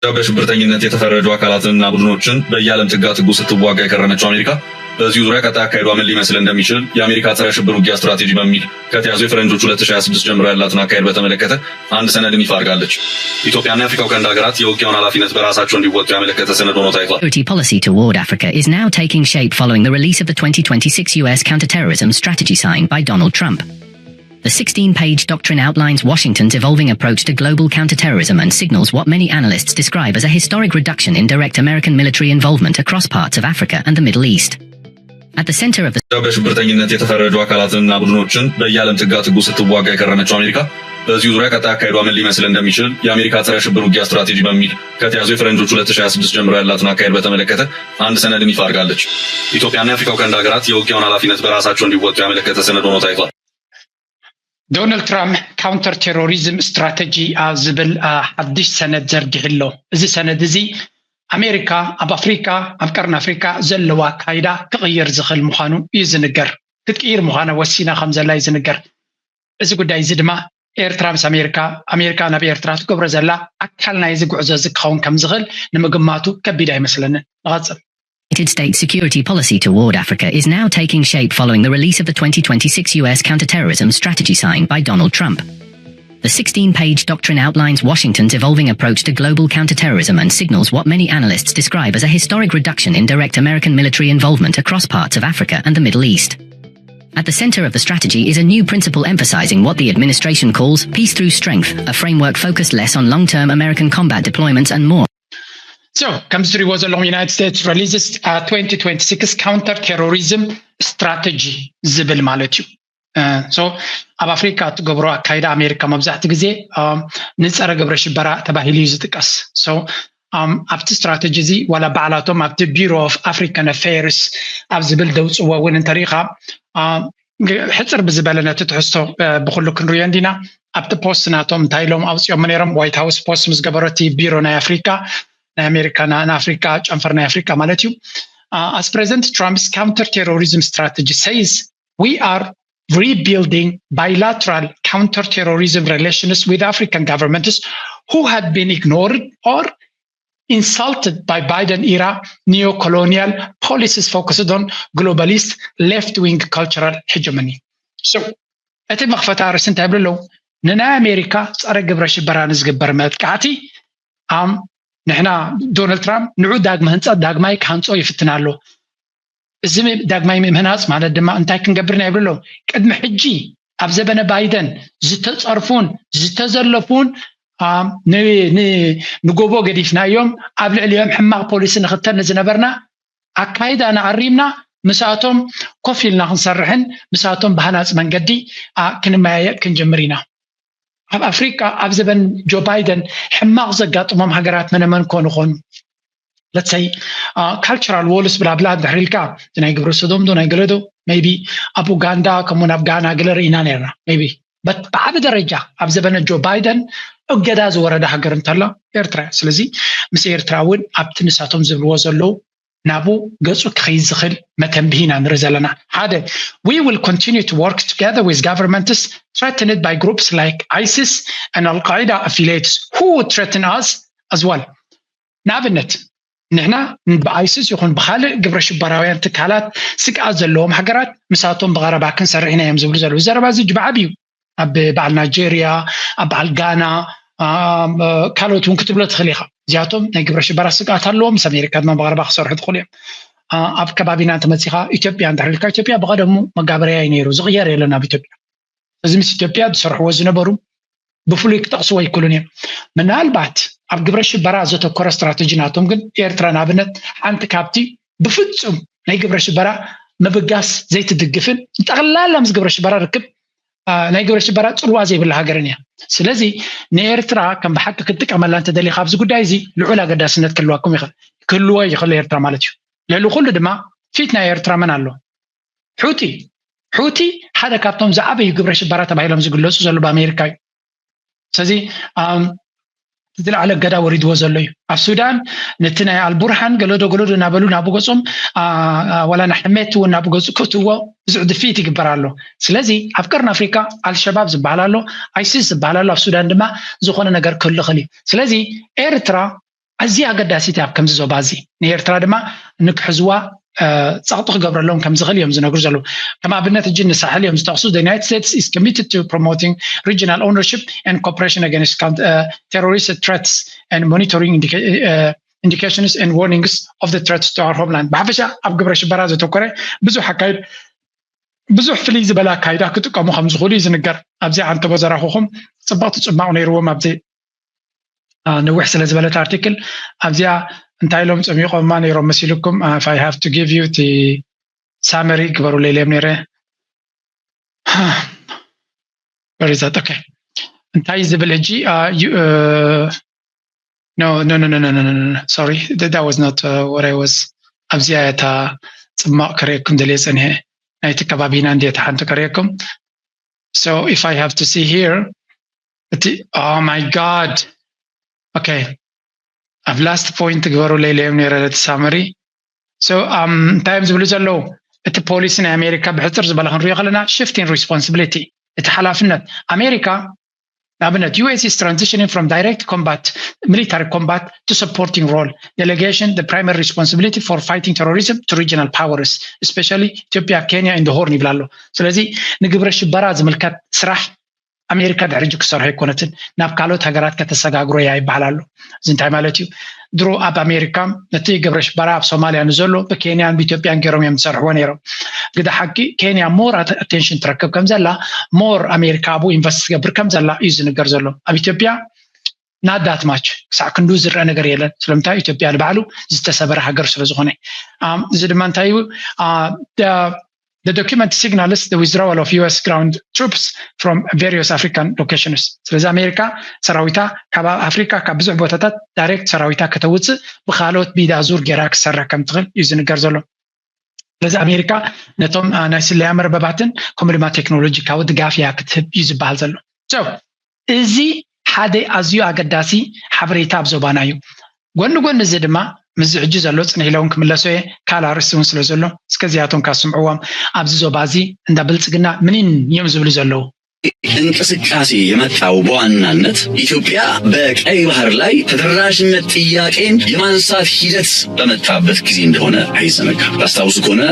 በሽብርተኝነት የተፈረጁ አካላትንና ቡድኖችን በየዓለም ጥጋ ጥጉ ስትዋጋ የከረመችው አሜሪካ በዚሁ ዙሪያ ቀጣይ አካሄዷ ምን ሊመስል እንደሚችል የአሜሪካ ጸረ ሽብር ውጊያ ስትራቴጂ በሚል ከተያዘው የፈረንጆች ሁለት ሺህ ሃያ ስድስት ጀምሮ ያላትን አካሄድ በተመለከተ አንድ ሰነድን ይፋ አድርጋለች። ኢትዮጵያና የአፍሪካው ቀንድ ሀገራት የውጊያውን ኃላፊነት በራሳቸው እንዲወጡ ያመለከተ ሰነድ ሆኖ ታይቷል። Security policy toward Africa is now taking shape following the release of the twenty twenty-six U S counterterrorism strategy signed by Donald Trump. The sixteen-page doctrine outlines Washington's evolving approach to global counterterrorism and signals what many analysts describe as a historic reduction in direct American military involvement across parts of Africa and the Middle East. At the center of the በሽብርተኝነት የተፈረጁ አካላትንና ቡድኖችን በየዓለም ጥጋ ጥጉ ስትዋጋ የከረመችው አሜሪካ በዚሁ ዙሪያ ቀጣይ አካሄዷ ምን ሊመስል እንደሚችል የአሜሪካ ጸረ ሽብር ውጊያ ስትራቴጂ በሚል ከተያዘው የፈረንጆች ሁለት ሺህ ሃያ ስድስት ጀምሮ ያላትን አካሄድ በተመለከተ አንድ ሰነድን ይፋ አድርጋለች። ኢትዮጵያና የአፍሪካው ቀንድ ሀገራት የውጊያውን ኃላፊነት በራሳቸው እንዲወጡ ያመለከተ ሰነድ ሆኖ ታይቷል። ዶናልድ ትራምፕ ካውንተር ቴሮሪዝም ስትራቴጂ ዝብል ሓድሽ ሰነድ ዘርጊሑ ኣሎ። እዚ ሰነድ እዚ ኣሜሪካ ኣብ ኣፍሪካ ኣብ ቀርኒ ኣፍሪካ ዘለዋ ኣካይዳ ክቕይር ዝኽእል ምዃኑ እዩ ዝንገር። ክትቅይር ምዃና ወሲና ከም ዘላ እዩ ዝንገር። እዚ ጉዳይ እዚ ድማ ኤርትራ ምስ ኣሜሪካ ኣሜሪካ ናብ ኤርትራ ትገብሮ ዘላ ኣካል ናይዚ ጉዕዞ እዚ ክኸውን ከም ዝኽእል ንምግማቱ ከቢድ ኣይመስለንን። ንቐጽል። United States security policy toward Africa is now taking shape following the release of the twenty twenty-six U S counterterrorism strategy signed by Donald Trump. The sixteen-page doctrine outlines Washington's evolving approach to global counterterrorism and signals what many analysts describe as a historic reduction in direct American military involvement across parts of Africa and the Middle East. At the center of the strategy is a new principle emphasizing what the administration calls peace through strength, a framework focused less on long-term American combat deployments and more So, ከምዚ ትሪእዎ ዘለኹም United States releases twenty twenty-six counter terrorism strategy ዝብል ማለት እዩ። So ኣብ ኣፍሪካ እትገብሮ ኣካይዳ ኣሜሪካ መብዛሕቲ ግዜ ንፀረ ግብረ ሽበራ ተባሂሉ እዩ ዝጥቀስ። So ኣብቲ ስትራተጂ እዚ ዋላ ባዕላቶም ኣብቲ Bureau of African Affairs ኣብ ዝብል ደውፅዎ እውን እንተሪኢኻ ሕፅር ብዝበለ ነቲ ትሕዝቶ ብኩሉ ክንሪኦ እንዲና። ኣብቲ ፖስት ናቶም እንታይ ኢሎም ኣውፅኦም ነይሮም? ዋይት ሃውስ ፖስት ምስ ገበሮ እቲ ቢሮ ናይ ኣፍሪካ ናይ ኣሜሪካ ንኣፍሪካ ጨንፈር ናይ ኣፍሪካ ማለት እዩ። As President Trump's counter-terrorism strategy says, we are rebuilding bilateral counter-terrorism relations with African governments who had been ignored or insulted by Biden era neo-colonial policies focused on globalist left-wing cultural hegemony. So እቲ መኽፈታ ኣርእስቲ እንታይ ይብል ኣለዉ? ንናይ ኣሜሪካ ፀረ ግብረ ሽበራ ንዝግበር መጥቃዕቲ ኣም ንሕና ዶናልድ ትራምፕ ንዑ ዳግመ ህንፀት ዳግማይ ክሃንፆ ይፍትን ኣሎ። እዚ ዳግማይ ምህናፅ ማለት ድማ እንታይ ክንገብር ኢና ይብል ኣሎ። ቅድሚ ሕጂ ኣብ ዘበነ ባይደን ዝተፀርፉን ዝተዘለፉን ንጎቦ ገዲፍናዮም ኣብ ልዕሊኦም ሕማቕ ፖሊሲ ንኽተል ንዝነበርና ኣካይዳና ኣሪምና ምስኣቶም ኮፍ ኢልና ክንሰርሕን ምስኣቶም ብሃናፂ መንገዲ ክንመያየጥ ክንጅምር ኢና። ኣብ ኣፍሪቃ ኣብ ዘበን ጆ ባይደን ሕማቕ ዘጋጥሞም ሃገራት መነመን ኮን ይኾኑ? ለትሰይ ካልቸራል ዎልስ ብላብላ እንድሕር ኢልካ ናይ ግብረ ሰዶም ዶ ናይ ገለ ዶ ቢ ኣብ ኡጋንዳ ከምኡውን ኣብ ጋና ገለ ርኢና ነርና ቢ ብዓቢ ደረጃ ኣብ ዘበነ ጆ ባይደን እገዳ ዝወረደ ሃገር እንተሎ ኤርትራ። ስለዚ ምስ ኤርትራ እውን ኣብቲ ንሳቶም ዝብልዎ ዘለዉ ናብኡ ገጹ ክኸይድ ዝኽእል መተንብሂ ኢና ንርኢ ዘለና። ሓደ we will continue to work together with governments threatened by groups like ISIS and Al Qaeda affiliates who would threaten us as well. ንኣብነት ንሕና ብኣይሲስ ይኹን ብካልእ ግብረ ሽበራውያን ትካላት ስግኣት ዘለዎም ሃገራት ምሳቶም ብቐረባ ክንሰርሕ ኢና እዮም ዝብሉ ዘለዉ። ዘረባ እዚ ብዓብዩ ኣብ በዓል ናይጀርያ ኣብ በዓል ጋና ካልኦት እውን ክትብሎ ትኽእል ኢኻ። እዚኣቶም ናይ ግብረ ሽበራ ስግኣት ኣለዎም። ምስ ኣሜሪካ ድማ ብቐረባ ክሰርሑ ትኽእሉ እዮም። ኣብ ከባቢና እንተመፂኻ ኢትዮጵያ እንድሕር ኢልካ ኢትዮጵያ ብቐደሙ መጋበርያ እዩ ነይሩ። ዝቕየር የለን ኣብ ኢትዮጵያ። እዚ ምስ ኢትዮጵያ ዝሰርሕዎ ዝነበሩ ብፍሉይ ክጠቕስዎ ኣይክእሉን እዮም። ምናልባት ኣብ ግብረ ሽበራ ዘተኮረ ስትራተጂ ናቶም ግን ኤርትራ ንኣብነት ሓንቲ ካብቲ ብፍፁም ናይ ግብረ ሽበራ ምብጋስ ዘይትድግፍን ጠቕላላ ምስ ግብረ ሽበራ ርክብ ናይ ግብረ ሽበራ ፅልዋ ዘይብላ ሃገርን እያ። ስለዚ ንኤርትራ ከም ብሓቂ ክትጥቀመላ እንተደሊኻ ኣብዚ ጉዳይ እዚ ልዑል ኣገዳስነት ክህልወኩም ይኽእል ክህልዎ ይኽእል ኤርትራ ማለት እዩ። ልዕሊ ኩሉ ድማ ፊት ናይ ኤርትራ መን ኣሎ? ሑቲ። ሑቲ ሓደ ካብቶም ዝዓበዩ ግብረ ሽበራ ተባሂሎም ዝግለፁ ዘሎ ብኣሜሪካ እዩ። ስለዚ ዝለዓለ እገዳ ወሪድዎ ዘሎ እዩ። ኣብ ሱዳን ነቲ ናይ ኣልቡርሃን ገለዶ ገለዶ እናበሉ ናብኡ ገፆም ዋላ ንሕሜት እውን ናብኡ ገፁ ክእትዎ ብዙሕ ድፍኢት ይግበር ኣሎ። ስለዚ ኣብ ቀርኒ ኣፍሪካ ኣልሸባብ ዝበሃል ኣሎ፣ ኣይሲስ ዝበሃል ኣሎ፣ ኣብ ሱዳን ድማ ዝኾነ ነገር ክህሉ ይኽእል እዩ። ስለዚ ኤርትራ ኣዝያ ኣገዳሲት እያ ኣብ ከምዚ ዞባ እዚ። ንኤርትራ ድማ ንክሕዝዋ ጸቕጢ ክገብረሎም ከም ዝኽእል እዮም ዝነግሩ ዘለዉ። ከም ኣብነት ሕጂ ንሳሕል እዮም ዝጠቕሱ። The United States is committed to promoting regional ownership and cooperation against terrorist threats and monitoring indications and warnings of the threats to our homeland. ብሓፈሻ ኣብ ግብረ ሽበራ ዘተኮረ ብዙሕ ኣካይድ ብዙሕ ፍልይ ዝበለ ኣካይዳ ክጥቀሙ ከም ዝኽእሉ እዩ ዝንገር። ኣብዚ ዓንተቦ ዘራኹኹም ጽብቕቲ ጽማቕ ነይርዎም ኣብዚ ነዊሕ ስለ ዝበለት ኣርቲክል ኣብዚኣ እንታይ ኢሎም ጸሚቖማ ነይሮም መሲልኩም? If I have to give you the summary ግበሩለይ ኢለዮም ነይረ። Where is that? Okay. እንታይ ዝብል ሕጂ? No, no, no, no, no, no, no, no. Sorry, that, that was not uh, what I was. ኣብዚኣ እታ ጽማቕ ከርእየኩም ደልየ ጸኒሐ። ናይቲ ከባቢና እንድየ እታ ሓንቲ ከርእየኩም። So if I have to see here, እቲ oh my god. Okay. ኣብ last point ግበሩለይ ኢለዮም ነይረ ነቲ summary። So እንታይ እዮም ዝብሉ ዘለዉ? እቲ ፖሊሲ ናይ ኣሜሪካ ብሕጽር ዝበለ ክንሪኦ ከለና shifting responsibility፣ እቲ ሓላፍነት ኣሜሪካ ንኣብነት U S is transitioning from direct combat, military combat to supporting role, delegation the primary responsibility for fighting terrorism to regional powers, especially Ethiopia, Kenya and the Horn ይብላ ኣሎ። ስለዚ ንግብረ ሽበራ ዝምልከት ስራሕ ኣሜሪካ ድሕሪ ሕጂ ክሰርሖ ኣይኮነትን፣ ናብ ካልኦት ሃገራት ከተሰጋግሮ እያ ይበሃል ኣሎ። እዚ እንታይ ማለት እዩ? ድሮ ኣብ ኣሜሪካ ነቲ ግብረ ሽበራ ኣብ ሶማልያ ንዘሎ ብኬንያን ብኢትዮጵያን ገይሮም እዮም ዝሰርሕዎ ነይሮም። ግደ ሓቂ ኬንያ more attention ትረክብ ከም ዘላ፣ more ኣሜሪካ ኣብኡ ኢንቨስት ትገብር ከም ዘላ እዩ ዝንገር ዘሎ። ኣብ ኢትዮጵያ not that much ክሳዕ ክንዱ ዝረአ ነገር የለን። ስለምንታይ? ኢትዮጵያ ንባዕሉ ዝተሰበረ ሃገር ስለ ዝኾነ። እዚ ድማ እንታይ እዩ? The document signals the withdrawal of U S ground troops from various African locations. ስለዚ ኣሜሪካ ሰራዊታ ካብ ኣፍሪካ ካብ ብዙሕ ቦታታት ዳይሬክት ሰራዊታ ከተውፅእ ብካልኦት ብኢዳ ዙር ጌራ ክሰርሕ ከም ትኽእል እዩ ዝንገር ዘሎ። ስለዚ ኣሜሪካ ነቶም ናይ ስለያ መርበባትን ከምኡ ድማ ቴክኖሎጂካዊ ድጋፍ እያ ክትህብ እዩ ዝበሃል ዘሎ። እዚ ሓደ ኣዝዩ ኣገዳሲ ሓበሬታ ኣብ ዞባና እዩ። ጎኒ ጎኒ እዚ ድማ ምስዚ ሕጂ ዘሎ ፅንሕ ኢለ እውን ክምለሶ እየ፣ ካልእ ኣርእስቲ እውን ስለ ዘሎ እስከ እዚኣቶም ካብ ስምዕዎም ኣብዚ ዞባ እዚ እንዳ ብልፅግና ምኒን እዮም ዝብሉ ዘለዉ። እንቅስቃሴ የመጣው በዋናነት ኢትዮጵያ በቀይ ባህር ላይ ተደራሽነት ጥያቄን የማንሳት ሂደት በመጣበት ጊዜ እንደሆነ አይዘነጋም። ታስታውሱ ከሆነ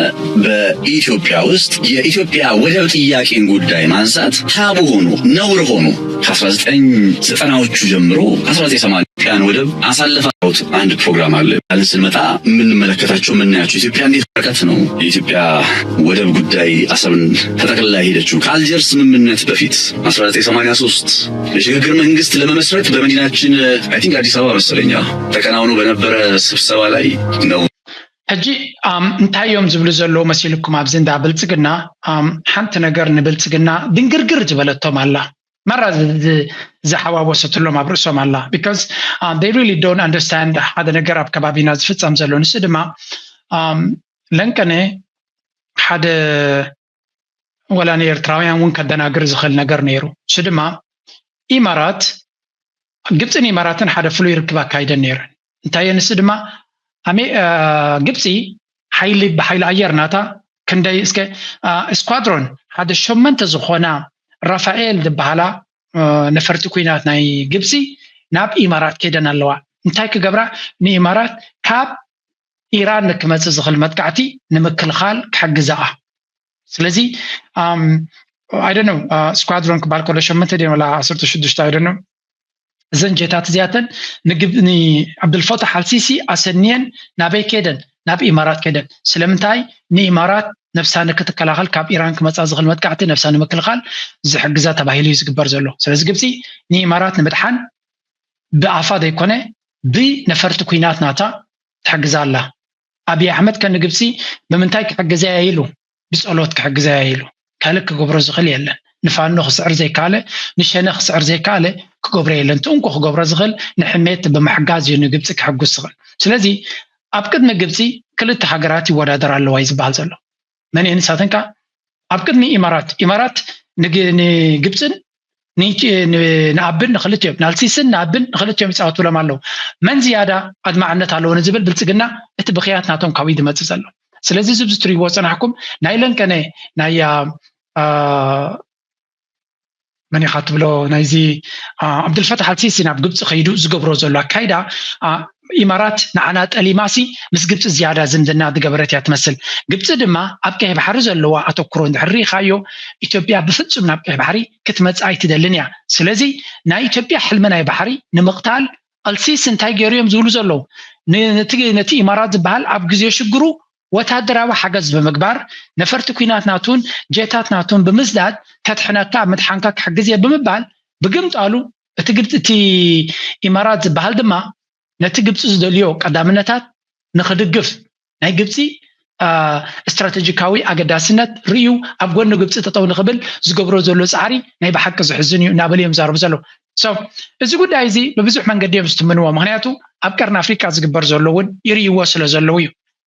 በኢትዮጵያ ውስጥ የኢትዮጵያ ወደብ ጥያቄን ጉዳይ ማንሳት ታቡ ሆኖ ነውር ሆኖ ከ1990ዎቹ ጀምሮ ከ1980 ኢትዮጵያን ወደብ አሳልፋት አንድ ፕሮግራም አለ። አለን ስንመጣ የምንመለከታቸው የምናያቸው ኢትዮጵያ እንዴት ርቀት ነው የኢትዮጵያ ወደብ ጉዳይ አሰብን ተጠቅልላ ሄደችው ከአልጀርስ ስምምነት በፊት 1983 የሽግግር መንግስት ለመመስረት በመዲናችን I think አዲስ አበባ መሰለኛ ተከናውኖ በነበረ ስብሰባ ላይ ነው። ሕጂ እንታይ እዮም ዝብሉ ዘለዉ መሲልኩም? ኣብዚ እንዳ ብልፅግና ሓንቲ ነገር ንብልፅግና ድንግርግር ዝበለቶም ኣላ። መራ ዝሓዋወሰትሎም ኣብ ርእሶም ኣላ። Because they really don't understand ሓደ ነገር ኣብ ከባቢና ዝፍፀም ዘሎ። ንሱ ድማ ለንቀነ ሓደ ወላ ንኤርትራውያን እውን ከደናግር ዝኽእል ነገር ነይሩ። እሱ ድማ ኢማራት ግብፅን ኢማራትን ሓደ ፍሉይ ርክብ ኣካይደን ነይረን። እንታይ ንሱ ድማ ግብፂ ሓይሊ ብሓይሊ ኣየር ናታ ክንደይ እስከ ስኳድሮን ሓደ ሸመንተ ዝኾና ራፋኤል ዝበሃላ ነፈርቲ ኩናት ናይ ግብፂ ናብ ኢማራት ከይደን ኣለዋ። እንታይ ክገብራ ንኢማራት ካብ ኢራን ንክመፅእ ዝኽእል መጥቃዕቲ ንምክልኻል ክሕግዛኣ። ስለዚ I don't know ስኳድሮን ክበሃል ከሎ ሸመንተ ድን ወላ ዓሰርተ ሽዱሽተ I don't know እዘን ጀታት እዚኣተን ንዓብዱልፈታሕ ኣልሲሲ ኣሰንየን ናበይ ከደን ናብ ኢማራት ከደን ስለምንታይ ንኢማራት ነብሳ ንክትከላኸል ካብ ኢራን ክመፃ ዝኽእል መጥቃዕቲ ነብሳ ንምክልኻል ዝሕግዛ ተባሂሉ እዩ ዝግበር ዘሎ። ስለዚ ግብፂ ንኢማራት ንምድሓን ብኣፋ ዘይኮነ ብነፈርቲ ኩናት ናታ ትሕግዛ ኣላ። ኣብይ ኣሕመድ ከ ንግብፂ ብምንታይ ክሕግዘያ ኢሉ ብፀሎት ክሕግዘያ ኢሉ ካልእ ክገብሮ ዝኽእል የለን። ንፋኖ ክስዕር ዘይከኣለ ንሸነ ክስዕር ዘይከኣለ ክገብሮ የለን። እቲ እንኮ ክገብሮ ዝኽእል ንሕሜት ብምሕጋዝ እዩ ንግብፂ ክሕጉስ ዝኽእል። ስለዚ ኣብ ቅድሚ ግብፂ ክልተ ሃገራት ይወዳደር ኣለዋ እዩ ዝበሃል ዘሎ። መን እየን ንሳተን ከኣ ኣብ ቅድሚ ኢማራት ኢማራት ንግብፅን ንኣብን ንክልቲኦም ናልሲስን ንኣብን ንክልቲኦም ይፃወቱሎም ኣለዉ። መን ዝያዳ ኣድማዕነት ኣለዎ ንዝብል ብልፅግና እቲ ብክያት ናቶም ካብኡ ዝመፅእ ዘሎ። ስለዚ እዚ ትሪእዎ ፅናሕኩም ናይ ለንቀነ ናይ መን ኢኻ ትብሎ ናይዚ ዓብዱልፈታሕ ኣልሲሲ ናብ ግብፂ ከይዱ ዝገብሮ ዘሎ ኣካይዳ ኢማራት ንዓና ጠሊማሲ ምስ ግብፂ ዝያዳ ዝምድና ዝገበረት እያ ትመስል። ግብፂ ድማ ኣብ ቀይሕ ባሕሪ ዘለዋ ኣተኩሮ እንድሕር ርኢኻዮ፣ ኢትዮጵያ ብፍፁም ናብ ቀይሕ ባሕሪ ክትመፅእ ኣይትደልን እያ። ስለዚ ናይ ኢትዮጵያ ሕልሚ ናይ ባሕሪ ንምቕታል ኣልሲስ እንታይ ገይሩ እዮም ዝብሉ ዘለዉ? ነቲ ኢማራት ዝበሃል ኣብ ግዜ ሽግሩ ወታደራዊ ሓገዝ ብምግባር፣ ነፈርቲ ኲናት ናቱን ጀታት ናቱን ብምስዳድ፣ ከድሕነካ ኣብ ምድሓንካ ክሕግዝ እየ ብምባል፣ ብግምጣሉ እቲ ግብፂ እቲ ኢማራት ዝበሃል ድማ ነቲ ግብፂ ዝደልዮ ቀዳምነታት ንክድግፍ ናይ ግብፂ ስትራቴጂካዊ ኣገዳስነት ርእዩ ኣብ ጎኒ ግብፂ ጠጠው ንክብል ዝገብሮ ዘሎ ፃዕሪ ናይ ብሓቂ ዝሕዝን እዩ እናበሉ እዮም ዛረቡ ዘለዉ። እዚ ጉዳይ እዚ ብብዙሕ መንገዲ እዮም ዝትምንዎ። ምክንያቱ ኣብ ቀርኒ ኣፍሪቃ ዝግበር ዘሎ እውን ይርእይዎ ስለ ዘለዉ እዩ።